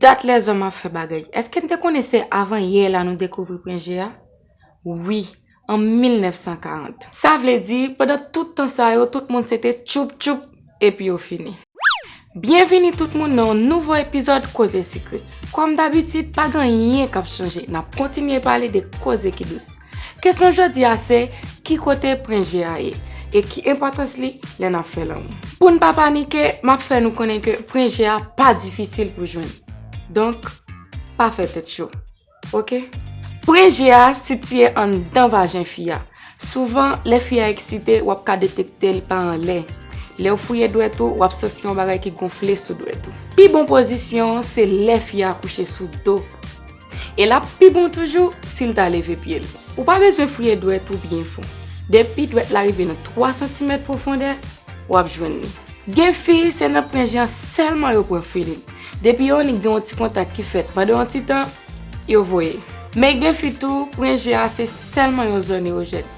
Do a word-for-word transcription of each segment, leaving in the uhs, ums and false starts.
Dat lèzòm ap fè bagay. Èske n te konnen se avan yè la nou dekouvri prenje a? Wi, an mil nèf san karant. Sa vle di, pandan tout tan sa yo, tout moun se te tchoup tchoup, epi yo fini. Byenvini tout moun nan yon nouvo epizòd Koze Sikre. Kòm dabitid, pa gen anyen k ap chanje. N ap kontinye pale de koze ki dous. Kesyon jodi a se, ki kote prenje a ye? E ki enpòtans li lè n ap fè lanmou? Pou n pa panike, m ap fè nou konnen ke prenje a pa difisil pou jwenn. Donk, pa fè tèt cho. Oke? Prenje a sitiye anndan vajen fi a. Souvan, lè fi a eksite, w ap ka detekte l pa anlè. Lè w fouye dwèt ou, w ap santi yon bagay ki gonfle sou dwèt ou. Pi bon pozisyon se lè fi a kouche sou do. E l ap pi bon toujou si l ta leve pye l. Ou pa bezwen fouye dwèt ou byen fon. Depi dwèt la rive nan twa santimèt pwofondè, w ap jwenn li. Gen fi, se nan prenje an sèlman yo pran filin. Depi yo annik gen yon ti kontak ki fèt pandan yon ti tan, yo voye. Men gen fi tou, prenje a se sèlman yon zòn erojèn.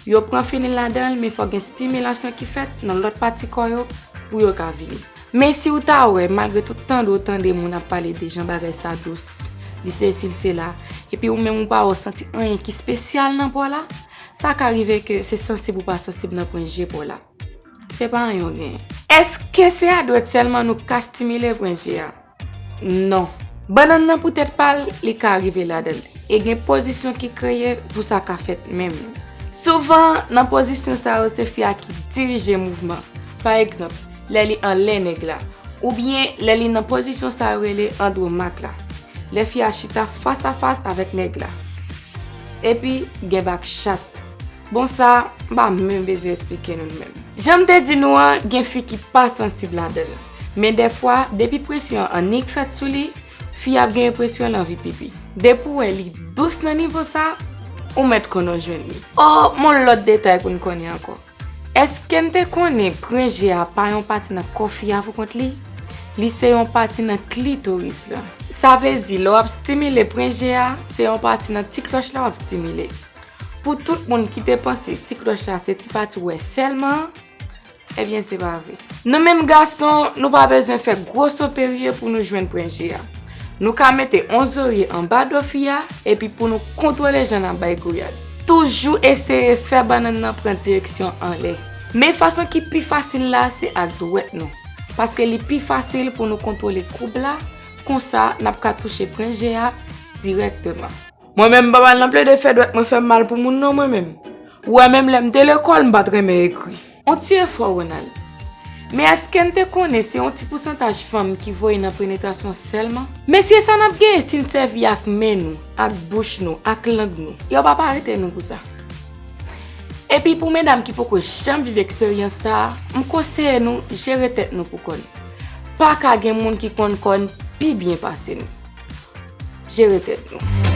Yo pran filin ladan l, men fòk gen stimilasyon ki fèt nan lòt pati kò yo pou yo ka vini. Men si w ta wè, malgre tout tande w tande moun ap pale de jan bagay sa dous, li sesi, li sela, epi ou menm ou pa wè w santi anyen ki espesyal nan po la, sa ka rive ke se sansib ou pa sansib nan prenje po la. Se pa anyen w genyen. Èske se a dwèt sèlman nou ka stimile prenje a? Non. Bannann nan poutèt pa l, li ka rive ladan l. E gen pozisyon ki kreye pou sa ka fèt menm. Souvan, nan pozisyon sa yo, se fi a ki dirije mouvman. Pa egzanp, lè li anlè nèg la. Oubyen lè li nan pozisyon sa yo rele andromak la. Lè fi a chita fas a fas avèk nèg la. Epi, gen bak chat. Bon, sa, m pa menm bezwen eksplike nou l menm. Jan m te di nou an, gen fi ki pa sansib ladan l. Men dèfwa, depi presyon an annik fèt sou li, fi a ap gen enpresyon l anvi pipi. Depi w wè li dous nan nivo sa, ou mèt konnen w jwenn li. O, m on lòt detay pou n konnen ankò. Èske n te konnen prenje a pa yon pati nan kò fi a poukont li? Li se yon pati nan klitoris la. Sa vle di, lè w ap stimile prenje a, se yon pati nan ti klòch la w ap stimile. Pou tout moun ki te panse ti klòch la se ti pati w wè sèlman, ebyen se pa vre. Nou menm gason, nou pa bezwen fè gwo soperye pou nou jwenn prenje a. Nou ka mete on zorye anba do fi a, epi pou nou kontwole jan n ap bay gouyad. Toujou eseye fè bannann nan pran direksyon anlè. Men fason ki pi fasil la, se ak dwèt nou. Paske li pi fasil pou nou kontwole koub la, konsa n ap ka touche prenje a dirèkteman. Mwen menm, m pa pral nan plede fè dwèt mwen fè m mal pou moun non, mwen menm. Ou wè, menm lè m te lekòl, m pa t renmen ekri. On ti efò, Ronald. Men èske n te konnen se yon ti pousantaj fanm ki voye nan penetrasyon sèlman? Mesye, sa n ap genyen si n sèvi ak men nou, ak bouch nou, ak lang nou? Yo p ap arete nou pou sa. Epi pou medam ki poko janm viv eksperyans sa a, m konseye nou jere tèt nou pou kò n. Pa ka gen moun ki konn kò n pi byen pase nou. Jere tèt nou.